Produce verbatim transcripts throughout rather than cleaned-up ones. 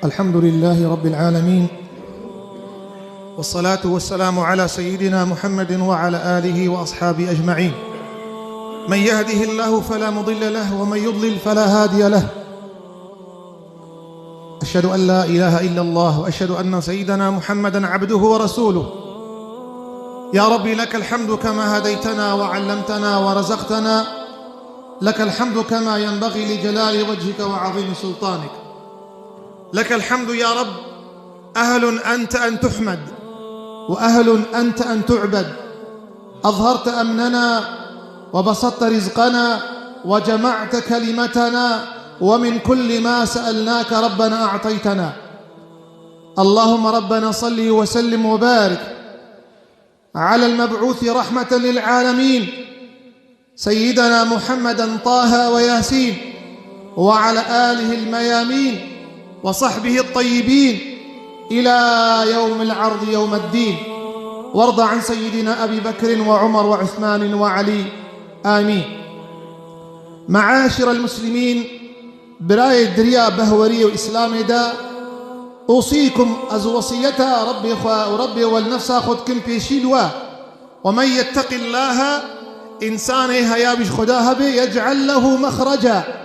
الحمد لله رب العالمين، والصلاة والسلام على سيدنا محمد وعلى آله وأصحابه أجمعين. من يهده الله فلا مضل له، ومن يضلل فلا هادي له. أشهد أن لا إله إلا الله، وأشهد أن سيدنا محمدا عبده ورسوله. يا رب، لك الحمد كما هديتنا وعلمتنا ورزقتنا. لك الحمد كما ينبغي لجلال وجهك وعظيم سلطانك. لك الحمد يا رب، أهل أنت أن تحمد، وأهل أنت أن تعبد. أظهرت أمننا، وبسطت رزقنا، وجمعت كلمتنا، ومن كل ما سألناك ربنا أعطيتنا. اللهم ربنا صل وسلم وبارك على المبعوث رحمة للعالمين، سيدنا محمدا طه وياسين، وعلى آله الميامين، وصحبه الطيبين، إلى يوم العرض يوم الدين. وارض عن سيدنا أبي بكر وعمر وعثمان وعلي. آمين. معاشر المسلمين، برای دریا بهوری و ئیسلامێ دا، أوصيكم، ez wesiyeta Rebbê xwe û Rebbê we li nefsa xwe dikim pêşî li we. ومن يتق الله، însanê heyabî ji Xweda hebe, يجعل له مخرجا،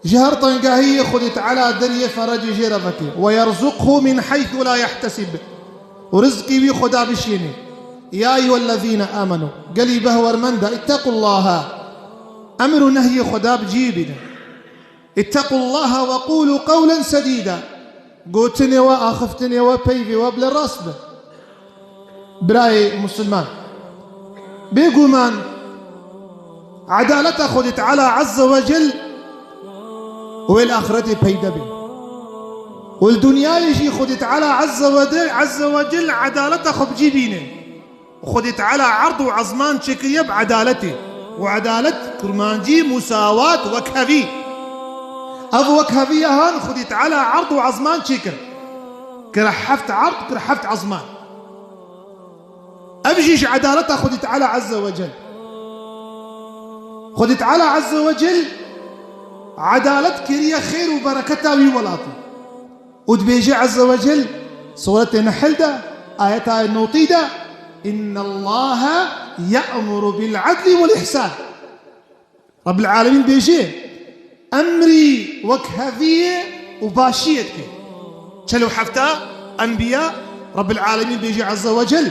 ji her tengahiyê Xwedê Teala deriyê ferecê jê re veke. ويرزقه من حيث لا يحتسب، û rizqî wî Xweda bişêne. يا أيها الذين آمنوا، gelî behwermenda, اتقوا الله، emr û nehyê Xweda bi cihê bînin. اتقوا الله وقولوا قولا سديدا. Gotinê we, axiftinê we, peyvê we bile rast be. Birayê musulman, bêguman edaleta Xwedê Teala Azze ve Cel wê li axiretê peyde be. Û li dinyayê jî Xwedê Teala Azze ve Cel, Azze ve Cel edaleta xwe bi cî bîne. Xwedê Teala erd û ezman çêkiriye bi edaletê. Û edalet, kurmancî, musawat, wekhevî. Ev wekheviya han Xwedê Teala erd û ezman çêkir. Kir heft erd, kir heft ezman. Ev jî ji edaleta Xwedê Teala Azze ve Cel. Xwedê Teala Azze ve Cel edalet kiriye xêr û bereketa wî welatî. Û dibêje Azze ve Cel, Sûretê Nehl de, ayeta notî de, إن الله يأمر بالعدل والإحسان. Rabbil Alemîn bêje, emrî wekheviyê û başiyê dike. Çel û hefta enbiya, Rabbil Alemîn bêje Azze ve Cel,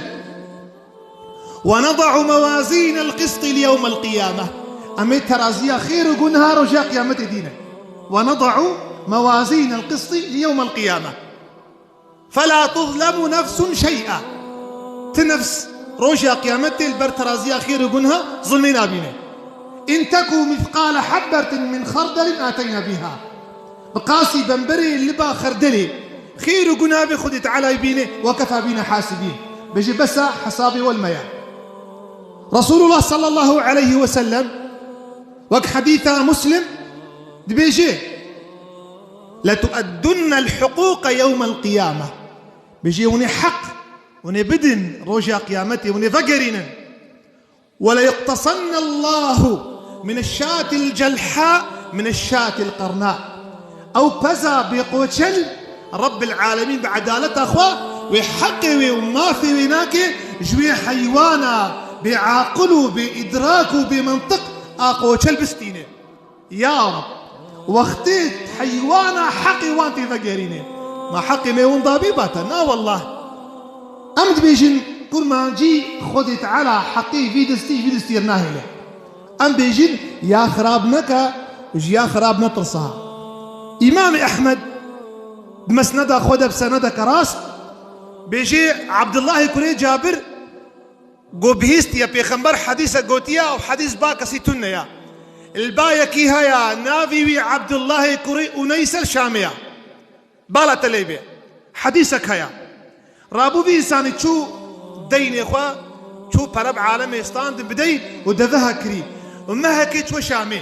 ونضع موازين القسط ليوم القيامة. Em ê teraziya xêr û gunha roja qiyametê dîne. ونضع موازين القسط ليوم القيامة. فلا تظلم نفس شيئا. Ti nefs roja qiyametê li ber teraziya xêr û gunha zulmê nabîne. إن تك مثقال حبة من خردل أتينا بها. Bi qasî bemberê liba xerdelê xêr û gunha bê Xwedê Teala bîne, وكفى بنا حاسبين. Bêje besa hesabê we li me ya. Resulullah sallallahu aleyhi ve sellem wek hedîsa Muslim dibêje, لتؤدن الحقوق يوم القيامة. Bêje hûn ê heq, hûn ê bidin roja qiyametê, hûn ê vegerînin. وليقتصن الله من الشاة الجلحاء من الشاة القرناء. Ew peza bêqoçel, Rabbil Alemîn bi edaleta xwe wê heqê wê û mafê wê nake ji wê heywana bêaqil û bêîdrak û bêmentiq a qoçel bistîne. Ya Rab, wextê heywana heqê wan tê vegerîne, ma heqê me winda bî bate? Na wellah. Em dibêjin kurmancî Xwedê Teala heqê vî distî ji vî distî re nahêle. Em bêjin ya xirab neke û ji ya xirab netirsa. Îmamê Ehmed di mesneda xwe de bi senedeke rast bêjê Abdullahê kurê Cabir got bihîstiye Pêxember hedîsek gotiye, ew hedîs ba kesî tune ya. Li ba yekî heye, navê wî Abdullahê kurê Uneys el Şamê ya. Bala te lê bê. Hedîsek heye. Rabû vî însanî çû deynê xwe, çû pere bi alemê stand bi dey û deveha kirî. Û mehekê çû Şamê.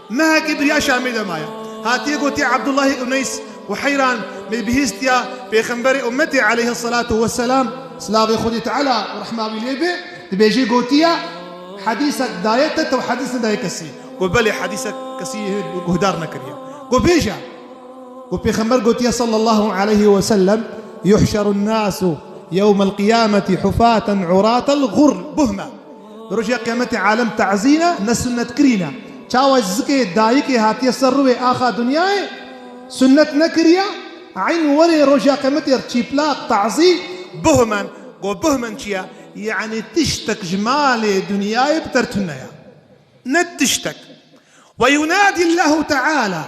Mehekê biriya Şamê de maye. Hatiye gotiye Abdullahê Uneys û heyran me bihîstiya Pêxemberê ummetê aleyhisselatu vesselam, silavê Xwedê Teala û rehma wî lê be, dibêje gotiye, hedîsek daye te, tew hedîs nedaye kesî. Got belê, hedîsek kesî guhdar nekiriye. Got bêje. Ku Pêxember gotiye sallallahu aleyhi ve sellem, "Yuhşerun nasu yewmel qiyameti hufaten uratel ğurr, buhma." Di roja qiyametê alem tazîne, ne sunnet kirîne. Çawa zikê dayikê hatiye ser rûyê axa dinyayê, sunnet nekiriye, eyn werê roja qiyametê çîplaq, tazî, buhmen. Go buhmen çi ye? Yanî tiştek ji malê dinyayê bi ter tune ye. Ne tiştek. Ve yunadi Allahu Teala.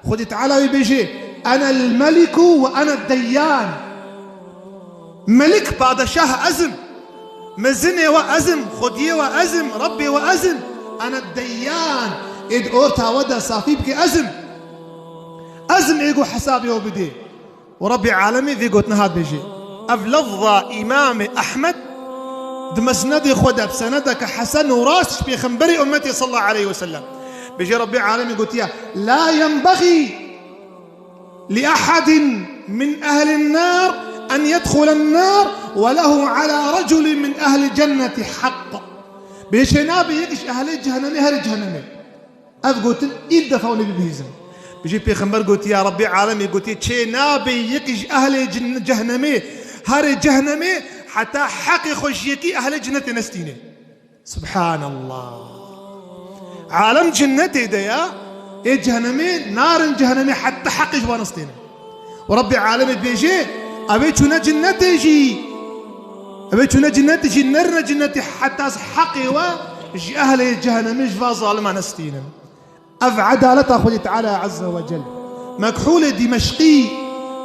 Xwedê Teala wê bêje, "Enel meliku ve ened deyyan." Melik, padeşah ez im. Mezinê we ez im, xwediyê we ez im, Rebbê we ez im. Ened deyyan. Ê di orta we de safî bike ez im. Ez im ê ku hesabê we bidê. Û Rebbê Alemê vê gotinê hat bêjê. Ev lefza Îmamê Ehmed di mesnedê xwe de, bi senedeke hesen û rast ji Pêxemberê ummetê sallallahu aleyhi ve sellem. Bêjê Rebbê Alemê gotiye, "La yenbexî li ehedin min ehlin nar en yedxulen nar ve lehu ala reculin min ehli cenneti haqq." Bêjê çê nabe yek ji ehlê cehenemê herê cehenemê. Ev gotin îl defa hûn ê bibihîzin. Bijî Pêxember gotiye, Rebbê Alemê gotiye, çê nabe yek ji ehlê cin-, cehnemê, herê cehnemê, heta heqê xwe ji yekî ehlê cinnetê nestîne. Subhanallah. Alem cinnetê de ya, ê cehnemê narin cehnemê heta heqê ji wan nestîne. Û Rebbê Alemê dibêje, ew ê çûne cinnetê jî. Ew ê çûne cinnetê jî, nerine cinnetê heta ez heqê we ji ehlê cehenemê ji va zalima nestînim. Ev edaleta Xwedê Teala Azze ve Cel. Mekhûlê Dimeşqî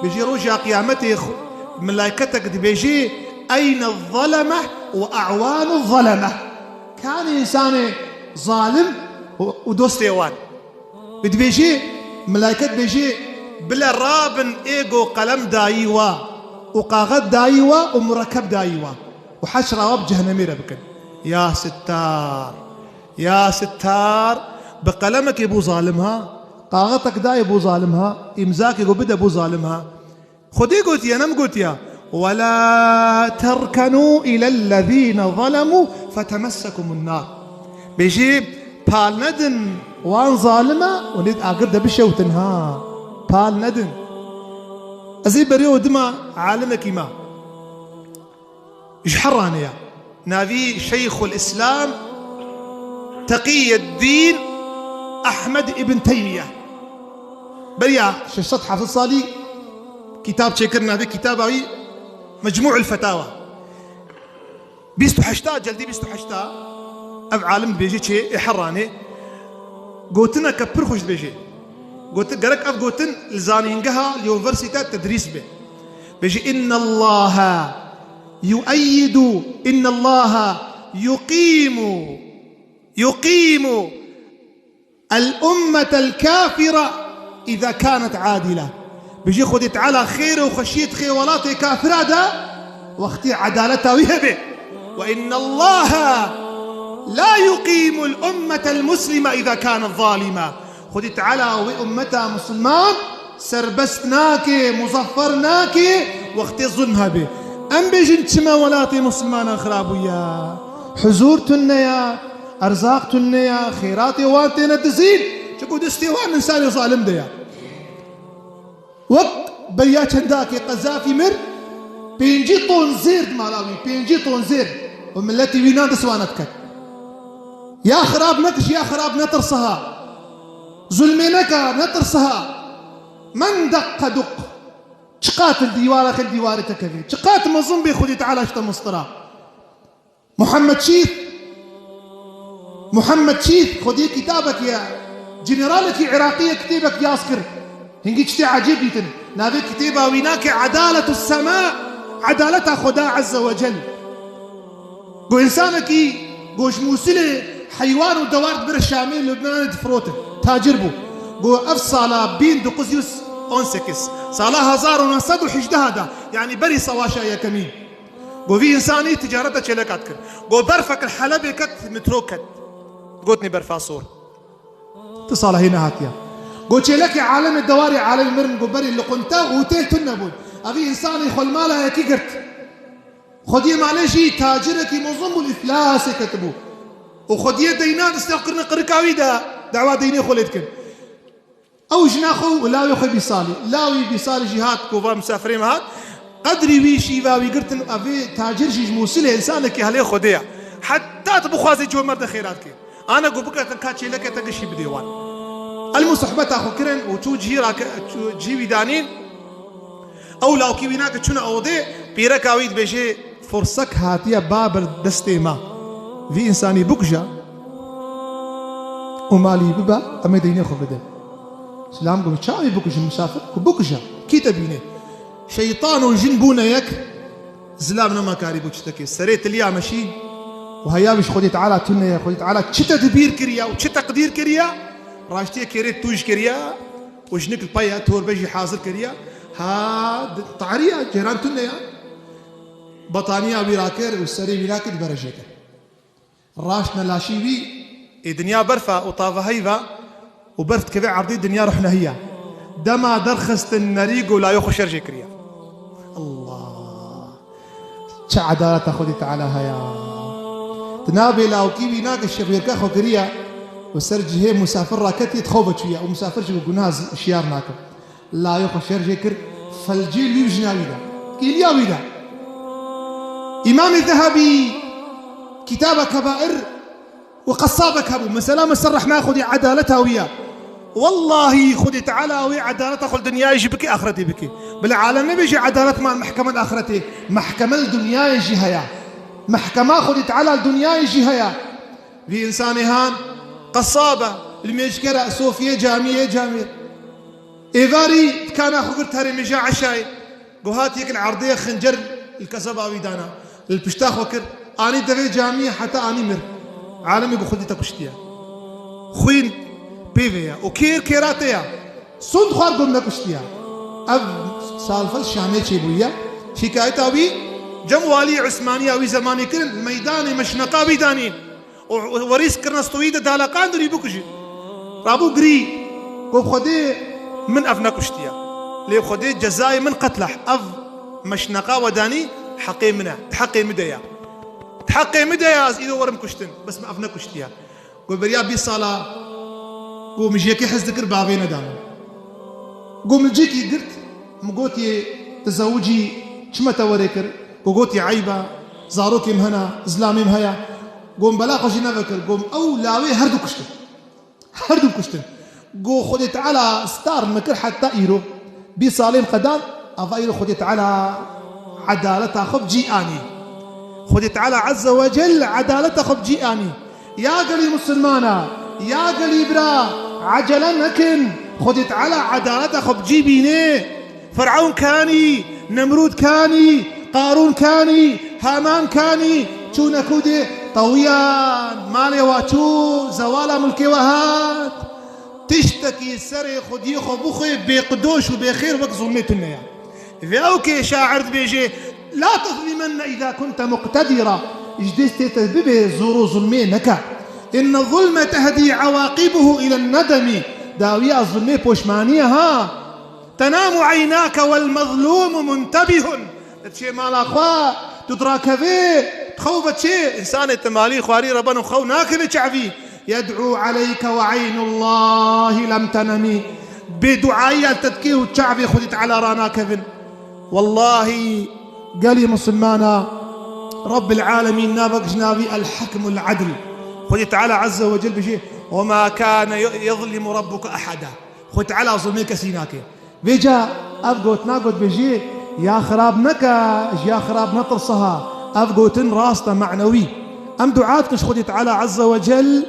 bêjê roja qiyametê xu-, melaiketek dibêjê, "Eyne zaleme ve e'wanu zaleme?" Kanê însanê zalim û, û dostê wan? Û dibêjê, melaiket dibêjê, "Bile rabin ê go qelem dayî wa û kaxet dayî wa û murekeb dayî wa û heşra wa bi cehenemê re bikin." Ya Sittar, ya Sittar, bi qelemekê bû zalim ha, kaxetek dayê bû zalim ha, îmzakê go bide bû zalim ha. Xwedê gotiye, ne min gotiye. "Ve la terkenû ilellezîne zalemû fetemessekumun nar." Bêjî, pal nedin wan zalime û nê di agir de bişewtin ha. Pal nedin. Ez ê berê û dima alimekî me. Ji Herranê ye. Navî Şeyxul Îslam Teqiyeddîn Ehmed ibn Teymiye. Beriya şeş sed heft sed salî kitab çêkir, navê kitaba wî Mecmû'ul Fetawa. Bîst û heşta, celdî bîst û heşta, ev alim dibêje çê ê Herranê. Gotineke pir xweş dibêje. Gotin, gerek ev gotin li zanîngeha, li unîversîte tedrîs be. Bêje, "Innallaha yueyyidu, innallaha yuqimu, yuqimu el ummetel kafire iza kanet adile." Bêje, Xwedê Teala xêr û xweşiyê dixê welatê kafira de, wextê edaleta wî hebe. "Ve innallaha la yuqimul ummetel muslime iza kanet zalime." Xwedî Teala wê ummeta Musulman serbest nake, muzaffer nake, wextê zulm hebe. Em bêjin çima welatê Musulmanan xirab bûye? Huzur tune ya, erzaq tune ya, xêratê wan têne dizîn, çiku destê wan insanê zalim de ya. Wek beriya çendakê Qezafî mir, pêncî ton zêr di mala wî, pêncî ton zêr. Û miletî wî nan dest wan diket. Ya xirab nekir, ya xirab netirsiha. Zulmê neka, netirsiha. Men deqqa duq. Çiqat li dîwara xil dîwarê te kevî. Çiqat mezin bê Xwedî Teala ji te mistira. Muhammed Şîr, Muhammed Şîr, xwediyê kitabek ye, generalekî Iraqî ye, kitêbek yaz kir. Hingî tiştê ecêb dîtin. Navê kitêba wî nake Edaletus Sema, Edaleta Xweda Azze ve Cel. Go însanekî, go ji Mûsilê heywan û dewar dibire Şamê, Lubnanê difirotin. Tacir bû. Go ev sala bin dokuz yüz on sekiz. Sala hezar û neh sed û hejdeh da, yanî berî sewaşa yekemîn. Go vî însanî ticareta çêleka dikir. Go berfek li Helebê ket, metro ket. Gotinê berfa sor. Ti sala hê nehatiye. Go çêlekê alemê dewarê alemê mirin, go berê li qunte û têl tune bûn. Evî însanî xwe li mala yekî girt. Xwediyê malê jî tacirekî mezin bû, li îflasê ketibû. Û xwediyê deynan destê xwe kirine qirika wî de, dawa deynê xwe lê dikin. Ew jina xwe û lawê xwe bî salî. Lawî bî salî jî hat, ku va misafirê me hat. Qedrî wî şîva wî girtin, evê tacir jî ji Mûsilê, însanekî helê Xwedê ye. Heta tu bixwazî cor merde xêra dike. Ana ku biketin ka çêleke te gişî bidê wan. Elmû sohbeta xwe kirin û çû cihî rake-, çû cihî wî danîn. Ew lawkî wî nake çûne odê, pîreka wî dibêje, fursek hatiye ba ber destê me. Vî însanî bikuje û malî bibe, em ê deynê xwe bidin. Zilam got, çawa wî bikujin misafir? Ku bikuje. Kî te bîne? Şeytan û jin bûne yek, zilam nema karî bû çi te kê. Serê tiliya meşî û heya wî ji Xwedê Teala tune ye. Xwedê Teala çi tedbîr kiriye û çi teqdîr kiriye, raştiyê kêrê tûj kiriye û jinik li pey ye, torbe jî hazir kiriye. Ha, di-, tariya cêran tune ye. Betaniya wî rakir û serê wî rakir, berejê kir. Raştine laşî wî, ê dinya berf e û taveheyv e û berf dikeve erdê, dinya ruhnehî ye. Dema derxistin nerî, got, lawê xwe şer jê kiriye. Allah! Çi edaleta Xwedê Teala heye! Di navê lawkî wî nake şevêrka xwe kiriye û ser cihê musafir raketiye, di xew ve çûye û musafir jî bi gunaha zi-, şiyar nake. Lawê xwe şer jê kir, felcê li wî û jina wî de. Kêliya wî de. Îmamê Zehebî kitaba Kebair û qesabek hebû. Mesela me ser rehma Xwedê, edaleta wî ye. Wellahî Xwedê Teala wê edaleta xwe li dinyayê jî bike, axretê bike. Bila alem nebêje edalet mal mehkeme li axretê. Mehkeme li dinyayê jî heye. Mehkema Xwedê Teala li dinyayê jî heye. Vî însanê han qesab e, limêjker e, sofiyê camiyê camiyê. Êvarî dikana xwe girt herê mêja eşayê. Got hat yek li erdê ye, xincer li keseba wî dana. Li pişta xwe kir. Anî devê camiyê heta anî mir. Alemê got Xwedê te kuştiye. Xwîn pê vê ye. Û kêr kêra te ye. Sund xwar got me kuştiye. Ev salfel Şamê çêbûye. Şikayeta wî cem walî Usmaniya wî zemanê kirin. Meydanê meşneqa wî danîn. û werîs kirine stûyî de daleqandin wî bikujin. Rabû girî, got Xwedê min ev nekuştiye. Lê Xwedê cezayê min qetla ev meşneqa we danî heqê min e. Di heqê min de ye. Di heqê min de ye ez îro werim kuştin. Bes min ev nekuştiye. Got beriya bîst sala, got min ji yekê hez dikir bavê neda min. Got min cîkî girt, min gotiye tizewicî, çi me te werê kir? Got gotiye eyb e, zarokê min hene, zilamê min heye. Got min bela xwe jî nevekir. Got min ew lawê her du kuştin. Her du kuştin. Got Xwedê Teala star min kir heta îro. Bîst salên qedan, ava îro Xwedê Teala edaleta xwe bi cî anî. Xwedê Teala Azze ve Cel edaleta xwe bi cî anî. Ya gelî misilmana, ya gelî bira, ecele nekin. Xwedê Teala edaleta xwe bi cî bîne. Firewn kanî, Nemrûd kanî, Qarûn kanî, Haman kanî, çûne ku dê tewiyan, malê wa çû, zewala milkê wa hat. Tiştekî serê xwediyê xwe bixwe bêqidoş û bêxêr wek zulmê tune ye. Vê ew kê şair dibêje, "La tezlimenne îza kunte muqtedîra." Ji destê te bibe zor û zulmê neke. "Inne zulme tehdî ewaqibuhu îlen nedemî." Dawiya zulmê poşmanî ye ha. "Tenamu eynake wel mezlûmu muntebihun." Diçê mala xwe, tu dirakevê, dixew ve çê. Însanê te malî xwarî re ben û xew nakeve çavî. "Yed'û aleyke ve eynullahî lem tenemî." Bê duayî ya te dike û çavê Xwedê Teala ranakevin. Wellahî, gelî misilmana, Rabbil alemîn navek ji navî El Hekmul Edl. Xwedê Teala Azze ve Cel bêje, "Ve ma kâne yezlimu Rabbuke eheda." Xwedê Teala zulmê kesî nake. Vêca ev gotina got bêjî, "Ya xirab neke, ji ya xirab netirse ha." Ev gotin rast e, manewî. Em dua dikin ji Xwedê Teala Azze ve Cel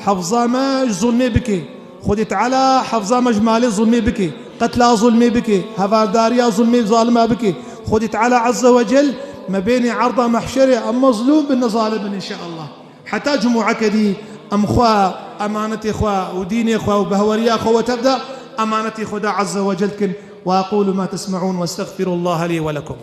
hefza me ji zulmê bike. Xwedê Teala hefza me ji malê zulmê bike, qetla zulmê bike, hevardariya zulmê zalima bike. Xwedê Teala Azze ve Cel me bênê erda mehşerê em mezlûm bin, ne zalim bin, înşeallah. Heta cumueke dî em xwe, emanetê xwe û dînê xwe û behweriya xwe we tev de, emanetê Xweda Azze ve Cel dikin. Ve aqulu ma tesme'ûn ve estexfirullaha lî ve lekum.